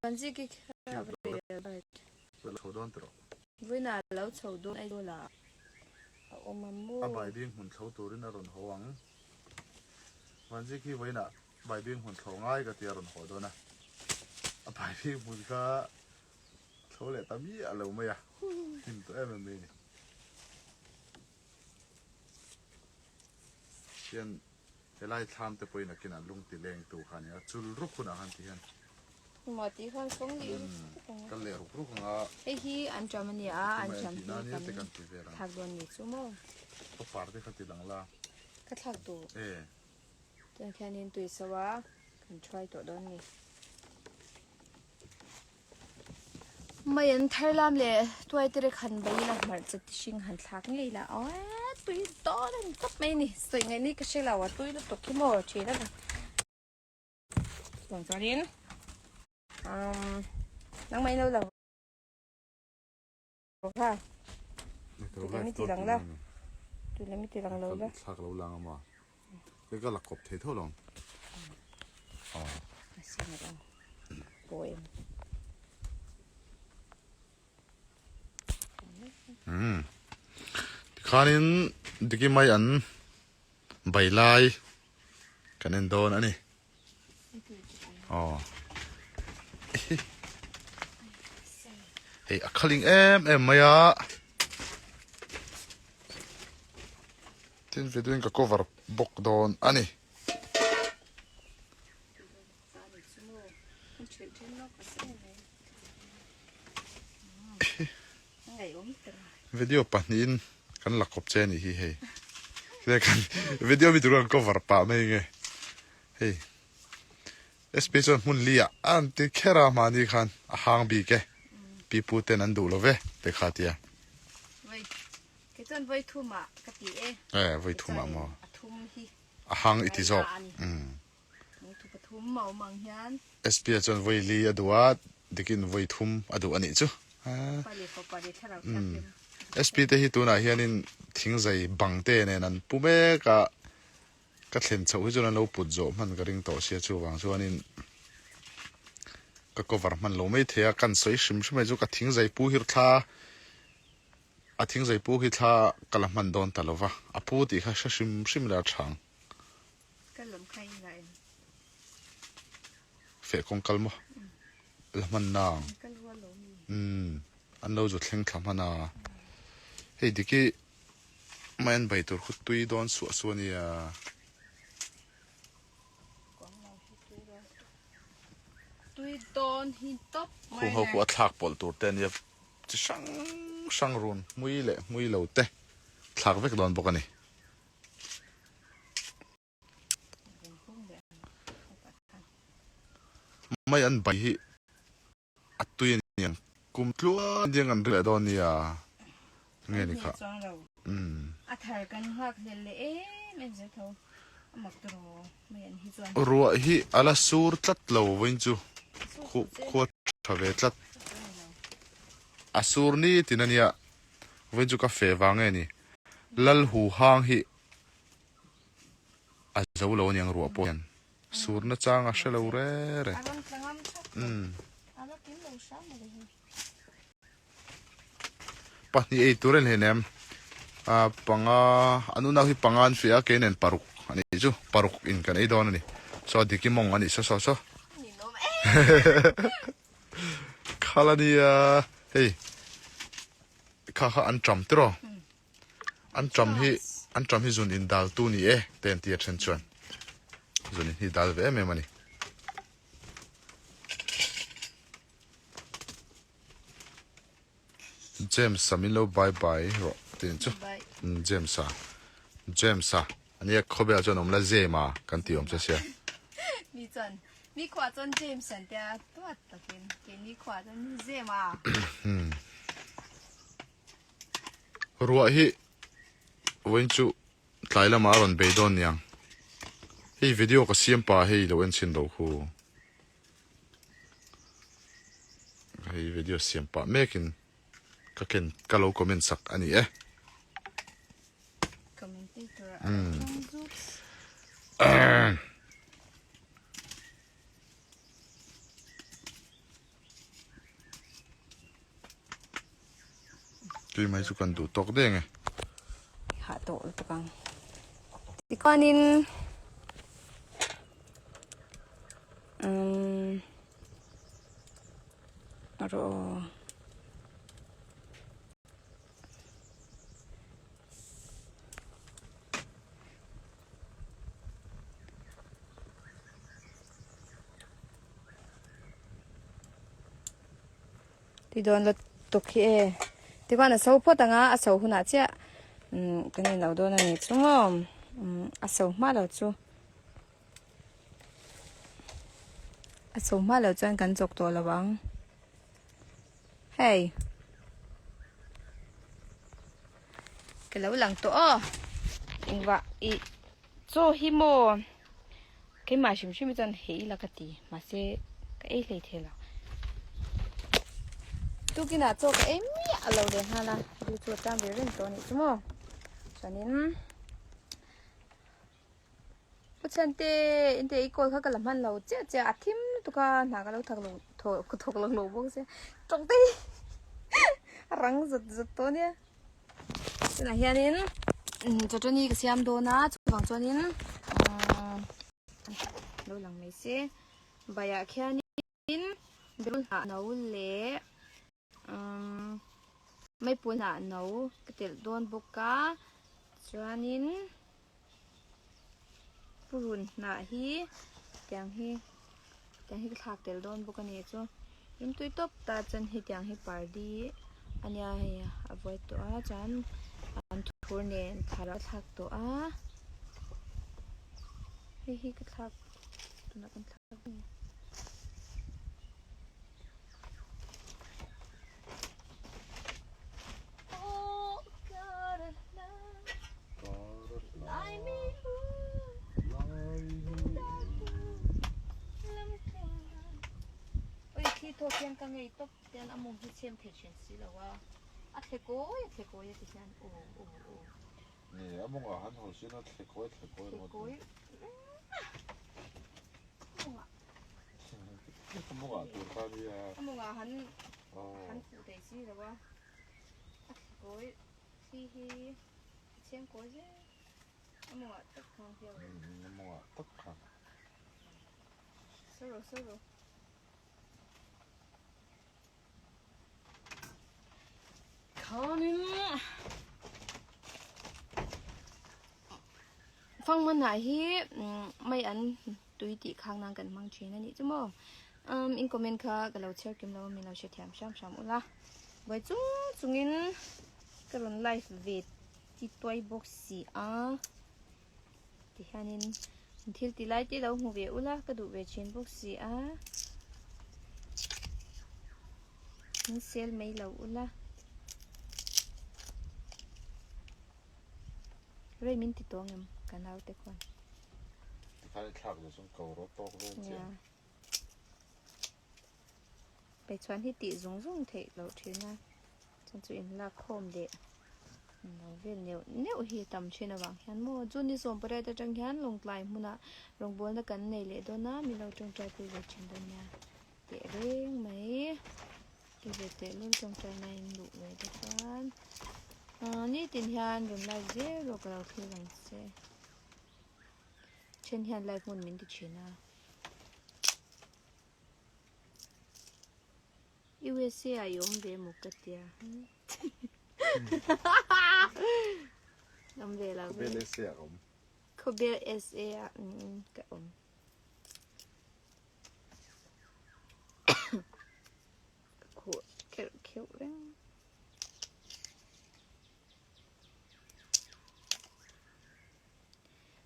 Vanziki kher a va rel Bert. Vawiinah a lo chho dawn Aizawlah a awm a maw? A baibing hmun thlo turin a rawn haw ang. Vanziki hi vawiinah baibing hmun thlo ngai ka tia a rawn haw dawn a. A baibing hmun kha thlo leh ta miah lo mai a, hnim tawh em em mai a ni. Hian helai thlam te pawhin a kinah lung ti leng tu kha a ni a, chul ruk hunah khan ti hian. Engmah tih khan kawng leh ruk ruk ang a. Kal leh ruk ruk ang a. Hei hi an ṭam a nia, an ṭam hi kan thlak dawn ni chu maw. Ka par te kha ti lang la. Ka thlak duh. E. Chuan khianin tui so a, kan ṭhuai tawh dawn ni. Mai an thar lam leh tuai te rek han bei ila hmarcha ti hring han thlak ngei la aw tui dawn a ni tawp mai a ni sawi ngaih ni ka hre lo a tui lutuk hi maw thin a ni chuan chuanin umm nangmah in lo lang kha tui lem i ti lang la tui lem i ti lang lo la thlak lo lang a maw hei ka la kawp thei tho lo aw a siam ang poem um tikhanin diki mai an bai lai kan en dawn a ni. Aw. Hei a khaling em em mai a. Tin video in ka cover bawk dawn a ni. Video pahnihin kan la kawp che a nih hi hei. Video mi tur kan cover pah mai nge. Hei SP chuan hmun li ah a rawn ti kher a mahni khan a hang bik e pi pu ten an duh lo ve te kha tia. Voi kei chuan voi thum ah ka ti e. E voi thum ah maw. A thum hi. A hang i ti zawk. Umm. Thu pathum a awm ang hian. SP a chuan voi li a duh a dikin voi thum a duh a nih chu. Pa leh fapa leh thlarau thianghlim. SP te hi tunah hianin thingzai bang te nen an pu mek a. Ka thlen chhoh hi chuan an lo put zawh hman ka ring tawh sia chuvang chuanin ka cover hman lo mai thei a, kan sawi hrim hrim mai chu ka thingzai pu hi thla a thingzai pu hi thla ka la hman dawn ta lo va, a pu tih kha hre hrim hrim ila a chhang. Kal lam kha i ngah em? Feh kawng kal maw? La hman nang. Kal rual lo mi? Umm an lo zu thleng thla hman a, hei dik i Mai an bai tur khu tui dawn suah suah a nia. Khung ho khu a thlak pawlh tur te a nia chi hrang hrang run hmui leh hmui lo te thlak vek dawn bawk a ni. Mai an bai hi A tui a niang. Kum tluan diang kan ri leh dawn nia. Nge ni kha. Umm. A thar kan nghak hlel leh em em zel tho. A mak tawh mai an hi chuan. Ruah hi a la sur tlat lo vawiin chu. Khua tha ve tlat. A sur ni tin a nia. Vawiin chu ka feh vang nge ni. Lal hu hang hi a zo lo a niang ruah pawh hian. Surna chang a hre lo re re. Umm. Pahnih ei tur a ni hleinem. Ah panga an unau hi panga an fiah a kei nen paruk a nih chu paruk in kan ei dawn a ni. Saw a diki mawng a nih saw saw saw. Khal a nia hei kha kha an ṭam tiraw. An ṭam hi an ṭam hi zun in dal tu ni e te an ti a then chuan zun in hi dal ve em em a ni. James a min lo bye bye rawh ti chu James a James a ania khawvel chuan awm la Zema kan ti awm che sia. Mi chuan mi khua chuan James an tia tuat takin keini khua chuan Zema. Ruah hi vawiin chu tlai lamah a rawn bei dawn niang. Hei video ka siam pah hei lo en chhin loh khu. Hei video siam pah mekin ka ken ka lo comment sak a ni e. Tui mai chu kan duh tawk deng e. Hah tawh lutuk ang. Tichuanin umm rawh aw. Ti dawn la tuk hi e. Tikhuan a so phawt ang a, a so hunah chiah umm kan inlo dawn a ni chu maw umm a so hma lo chu a so hma lo chuan kan chawk tawh lo ang hei ka lo lang tawh aw engvah ih chaw hi maw Keimah hrim hrim hi chuan hei ila ka ti mahse ka ei hlei thei lo. Tukinah chaw ka ei miah a lo leh nghal a, ri chu a tan ve reng tawh a nih chu maw. Chuanin Pu Chhante inte i call kha ka la hman lo chiah chiah a thim lutuk a hna ka lo thak lo thawk lo lo bawk sia tawng te hi a rang zut zut tawh a nia. Tunah hianin chawṭani ka siam dawn a chuvang chuanin lo lang mai se baiah khianin berul hnah no leh maipui hnah no ka telh dawn bawk a chuanin purun hnah hi tiang hi tiang hi ka thlak tel dawn bawk a ni chu rimtui tawp ta chuan hetiang hi pardi a nia hei a vuai tawh a chuan an thur nen thar a thlak tawh a hei hi ka thlak tunah kan thlak a ni. Oi khi thawk hian ka ngei tawp tian a mawng hi chhem thei thin si lo a a thle kawi a thle kawi a ti hian aw aw aw. Ni a mawngah han hawl sin a thle kawi thle kawi ringawt. Thle kawi mawngah. A mawngah tur kha nia. A mawngah han han fuh thei si lo a a thle kawi thli hi a chhem kawi zel a mawngah tak khan hian. A mawngah tak khan. Soro soro. Khanin Fangmanah hi mai an tui tih khang nan kan hmang thin a nih chu maw. Um in comment kha ka lo chhiar kim lo a min lo hre thiam hram hram ula. Buai chung chungin ka rawn live ve ti tuai bawk si a. Tihianin thil ti lai te lo hmu ve ula ka duh ve thin bawk si a min sel mai lo ula rei min ti tawng em ka nau te khuan tikhan i thlak lo chuan ko rawh tawk vel chiah Peichhuan hi tih zung zung theih loh thin a chuan chu inlak khawm leh lo vel neuh neuh hi a tam thin avang hian maw June ni 18 atang hian Lawngtlai hmunah rawngbawlna kan nei leh dawn a min lo tawngtai pui ve thin dawn nia teh reng mai ti ve teh lul tawngtai na in luh ve te chuan ah nitin hian rawn live zel rawh ka lo thlir ang che then hian live hmun min ti thin a. USA ah i awm ve maw ka tia. Awm ve lo ve. Khawbel SA ah ka awm. Khawbel SA ah ka awm. Ka khuh kherh kheuh reng.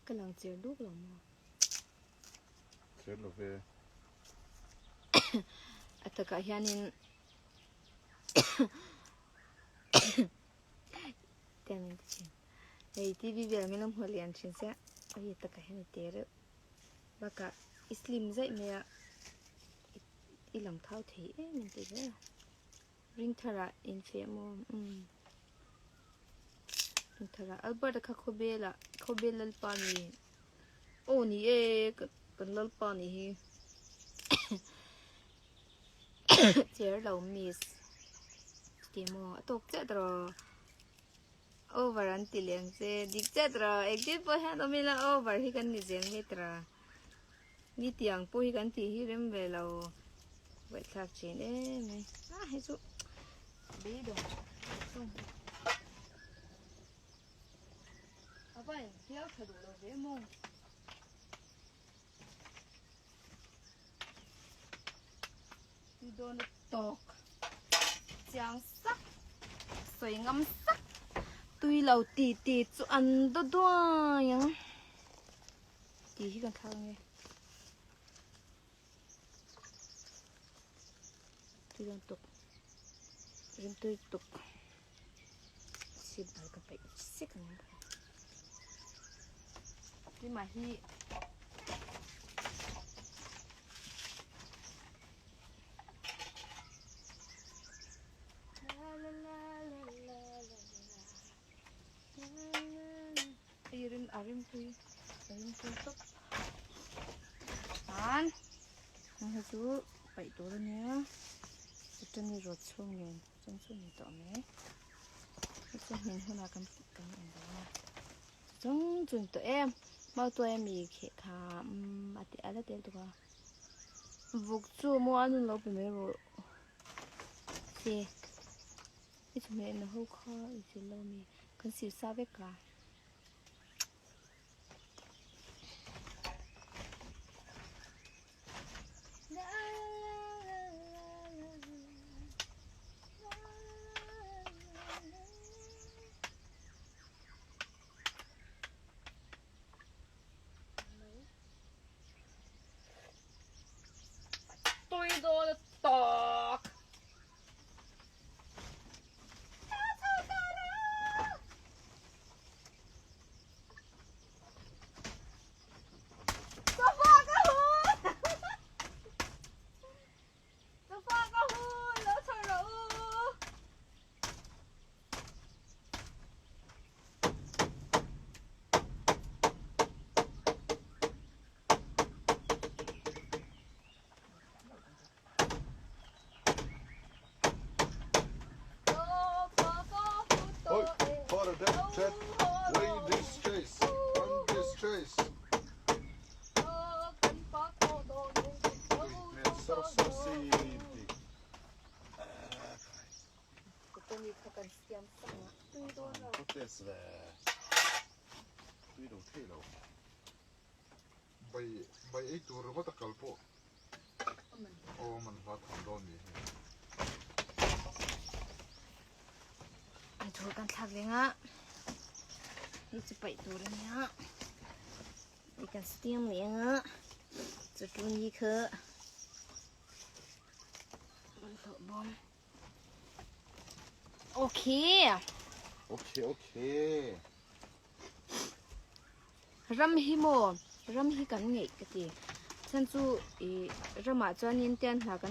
Ka lang cher duk lo maw? Cher lo ve. A takah hianin tiang min ti thin. Hei TV vel angin a hmu lian thin sia. Hei a takah hian i te reuh. Bakah i slim zaih mai a. I lang thau thei em em ti zel. Ring tharah in feh maw? Umm. Ring tharah Albert-a kha khawbelah khawbel lalpa ni. Aw ni e kan lalpa ni hi. Cher lo miss. ti maw a tawk chiah tawh over an ti leh ang che dik chiah tawh engtin pawh hian awm ila over hi kan ni zel mai tawh ni tiang pawh hi kan tih hi rem ve lo buaithlak thin em mai a hei chu beidawng a va infial tha duh lo ve maw. Tui dawn a tawk chiang sak sawi ngam sak tui lo ti ti chu an daw duai ang tih hi kan thlak ange tui dawn tuk rimtui tuk chhip bal ka peih sek ang keimah hi a rimtui a rimtui tawp tan hei chu paih tur a nia chutah rawt chhung nen. Chung chu ni tawh mai. Hei chu hmin hunah kan kan en dawn a. Chung chu ni tawh em. Mautuai a mi kheh kha umm a ti a la tel tuk a. Vuk chu maw a nun lo pe mai rawh se. I chhumeh na ho kha i zil lo mi kan sir sa vek ka. Tui dawn a tawk. Sofa ka hun! Sofa ka hun! Lo chho rawh u! Bai bai ei tur ringawt a kal pawh aw a man hla tham dawn ni hi. A thu kan thlak reng a hei chu paih tur a nia hei kan steam leh ang a chu tun hi kha man tawh bawm okay okay okay Ram hi maw ram hi kan ngeih ka ti chhan chu ih ramah chuanin tian hna kan.